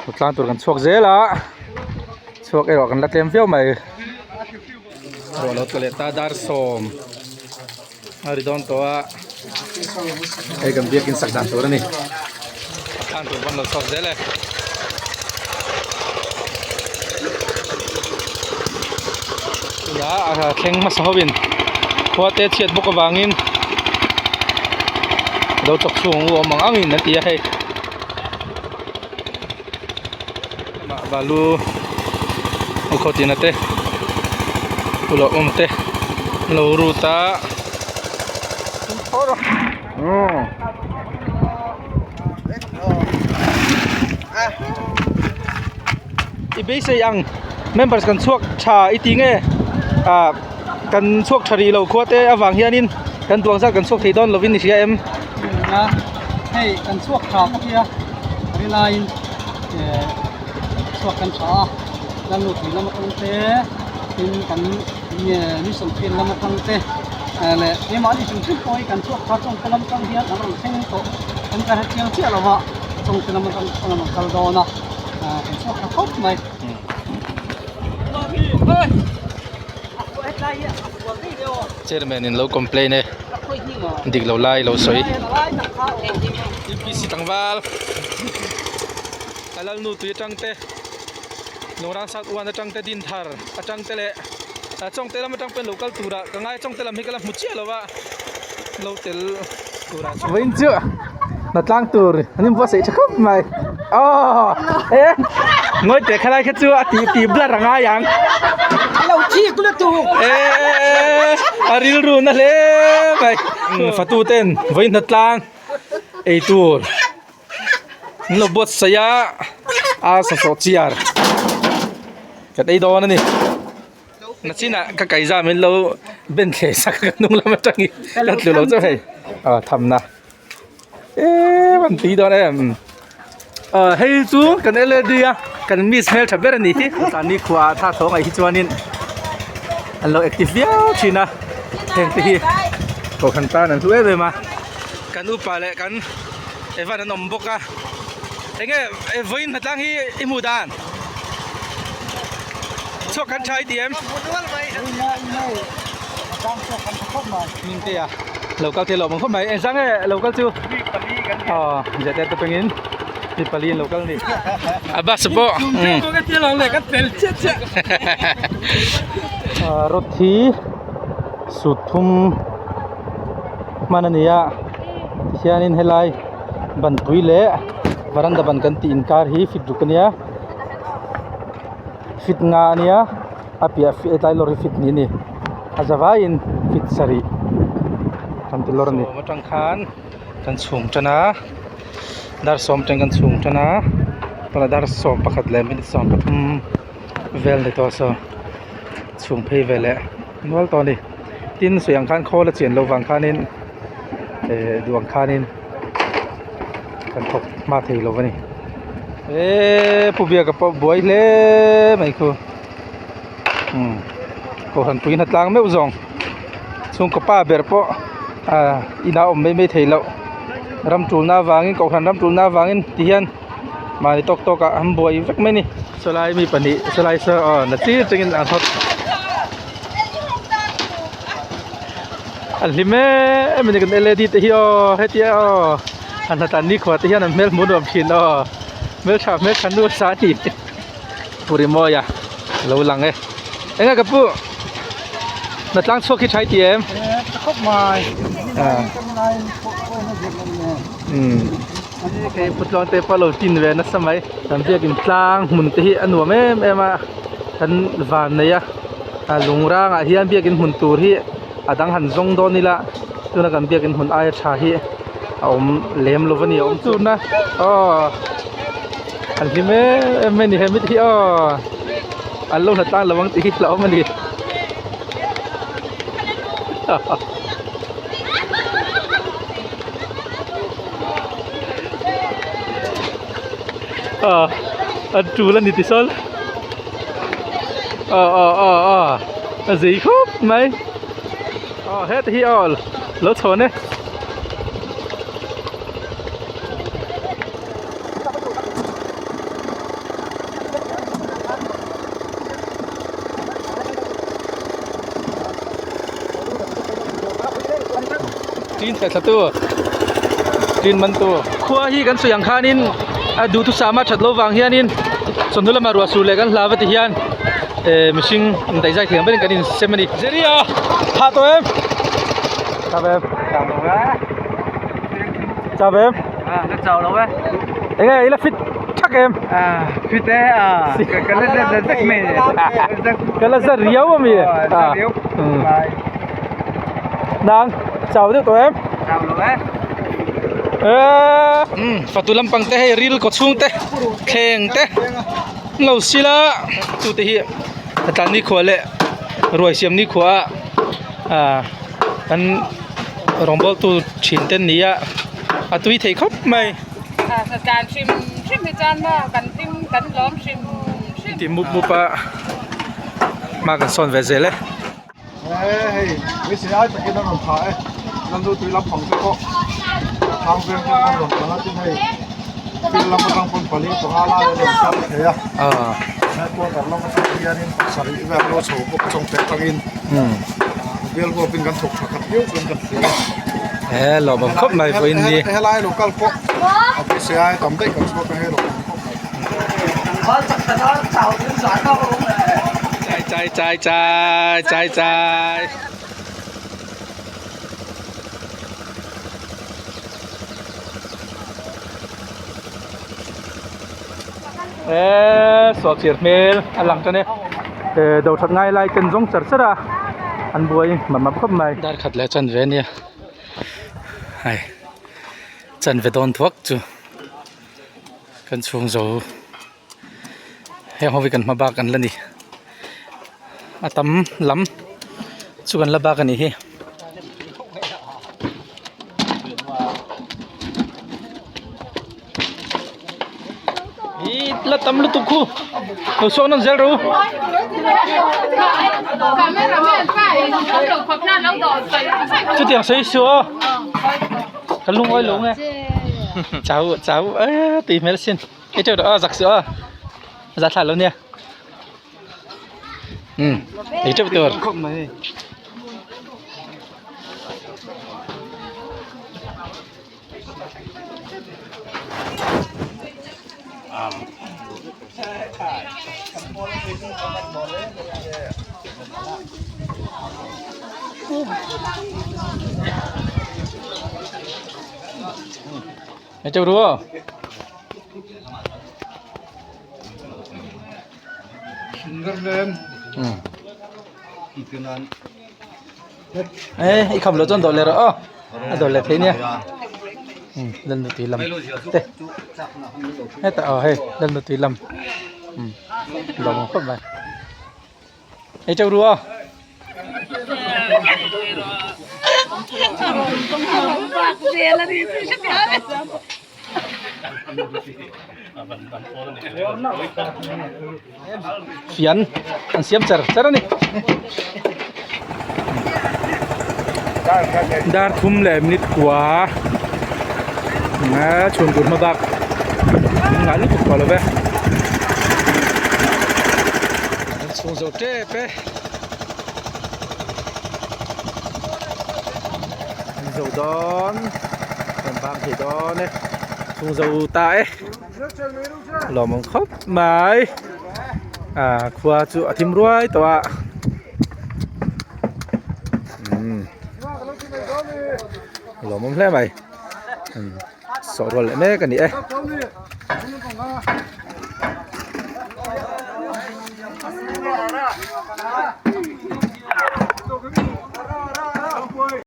Tlang tur kan chhuak zel a chhuak erawh kan la tlem viau mai ruah lo tla leh ta dar sawm a ri dawn tawh a hei kan biakin sak dan tur a ni tlang tur pawn lo chhuak zel e. Tunah a thleng hmasa ho in khua te chhiat bawk avangin lo chawk chhung u awm ang ang in an ti a hei. Balu khaw tina te pulawh awm te an lo rut a i beisei ang members kan chhuak tha i ti nge ah kan chhuak tha rih lo khua te avang hianin kan duang zat kan chhuak thei dawn lovin i hria em. Hei kan chhuak tha ka tia rilaiin eh chhuak kan tha a lalnu tui lam atang te tin kan mission field lam atang te eh leh keimahni hrim hrim pawh hi kan chhuak tha chawngte lam atang hian an rawn thleng tawh kan ka hre chiang chiah lo va chawngte lam atang chuan an rawn kal dawn a ah kan chhuak tha khawp mai. Chairman in lo complain e dik lo lai lo sawi UPC tlangval a lalnu tui atang te Lungrang South one atang te Dinthar atang te leh Chawngte lam atang pawhin lo kal turah ka ngai Chawngte lam hi ka la hmu chiah lo a lo tel turah chuan vawiin chu hnatlang tur an inbuatsaih tha khawp mai aw e ngawi teh khalai kha chu a tih tih blur a ngai ang lo thik lutuk e a rilru na hle mai fatu ten vawiin hnatlang ei tur an lo buatsaih a a sawhsawh chiar kan ei dawn a ni. Nachinah ka kaihza min lo ben thleh sak a ka hnung lam atangin ka tlu lo chauh hei ah thamna em an tui dawn em ah hei chu kan L E D a kan miss hmeltha ber a ni hi mahni khua ah thla tho ngaih hi chuanin an lo active viau thin a heng te hi kohhran tan an hlu em em a kan upa leh kan Evan an awm bawk a enge vawiin hnatlang hi i hmuh dan. Chhuak kan tha i ti em? Mingte a lo kal thei lo ang khawp mai. Engzah nge lo kal chu? Aw zete te pengin mi pali an lo kal ni. A bus pawh. Rod hi sut thum hman a ni a tihianin helai banpui leh varanda ban kan tih inkar hi fit ruk a nia. Fit nga a nia a piah hetlai lawr hi fit ni a ni a za vaiin fit sarih kan ti lawr a ni sawm atang khan kan chhung tan a dar sawm atang kan chhung tan a tunah dar 11 leh minute 13 vel ni tawh saw chhung phei ve leh nual tawh a ni tin sawi ang khan khawl a chian loh vang khanin eh duh ang khanin. Kan thawk hma thei lo a ni eee pu biaka pawh buai hle mai khu umm kohhran pui in a tlang meuh zawng chhungkaw pa ber pawh ah inah awm mai mai thei loh ram tulna avangin kohhran ram tulna avangin ti hian mahni tawk tawk ah an buai vek mai a ni sawlai mi pahnih sawlai saw aw na chir chungin an hawt. A hlim em em a ni kan led te hi aw hetia aw han hnatlan nikhua te hian an hmel hmuh nuam thin aw hmeltha hmeltha nu sa a ni pu Rimawia a lo lang e eng nge ka pu hnatlang chhuak hi tha i ti em umm kei putlawn te pawh a lo tin ve nasa mai kan biakin tlang hmun te hi a nuam em em a kan van nei a. A lung rangah hian biakin hmun tur hi a dang han zawng dawn ila tuna kan biakin hmun aia tha hi a awm lem lo a ni a awm churna aw an hlim em em mai a ni he mit hi aw an lo hla tlang lo ang tih hi a awm a ni. Aw an tul a ni tisawn. Aw aw aw aw a zei khawp mai aw heta hi aw lo chhawn e. Ṭin theh thlatu, ṭin mantu. Khua hi kan sawi ang khanin a duhthusam a that loh vang hianin chawhnu lamah ruah sur leh kan hlau va ti hian eh mihring indaihzai thei ang berin kan insem a ni. Jerry a hah tawh em? Chau em? Chau lo e. Chau em? À, ka chau lo e. Enge i la fit thak em? À, fit e à, ka la zat zat mai. Ka la zat riau ami. Zat riau. Nang, chau deuh tawh em? Chau lo e. Umm, fatu lampang te hei ril kaw chhung te, thleng te lo sil a, chu te hi a tlan nikhua leh ruai siam nikhua ah kan rawngbawl tu thin te an ni a, a tui thei khawp mai. Tlan hrim hrim hi chuan maw kan hlim kan lawm hrim hrim. Ti mup mup a, hma kan sawn ve zel e. Hei beisei ai takin a rawn tha e Lalnu tui lampang te pawh thang veng te pawh a rawn tlang a tin hei thil lam atang pawn pali panga lai a rawn kal thei a he quarter lam atang hianin pasarih vel lo chho bawk a chawngte atangin bial huapin kan thawk tha khat viau chuan kan hria a. He lawmawm khawp mai vawiin ni. Helai lo kal pawh a beisei ai tam daih kan chhuak a hei lawmawm khawp mai. Chai chai chai chai chai chai. Eee sawh chir hmel a lang tan e ee do that ngai lai ten zawng char char a an buai map map khawp mai. Dar khat leh chan ve ania hei chan ve dawn thuak chu. Kan chhung zo heng ho hi kan hma bak an la ni a tam lam chu kan la bak a nih hi. Ih la tam lutuk khu lo sawn an zel rawh u. Chutiang sawi suh aw ka lungawi lo nge. Chau chau a tih hmel sin ei teuh rawh aw zak suh aw za thla lo nia um ei teuh tur. Ei teuh ru aw. Ê i kham lo chuan dawh leh rawh aw a dawh leh thei nia lalnu tui lam te hetah aw hei lalnu tui lam lawm ang khawp mai ei teuh ru aw. Fian an siam char char a ni. Dar thum leh minute kua a chhun tur hma bak ngah lutuk tawh lo ve. An chhung zo tep e. An zo dawn kan bang thei dawn e chhung zo ta e. Lawmawm khawp mai ah khua chu a thim ruai tawh a umm lawmawm hle mai umm sawh rual leh mek a ni e.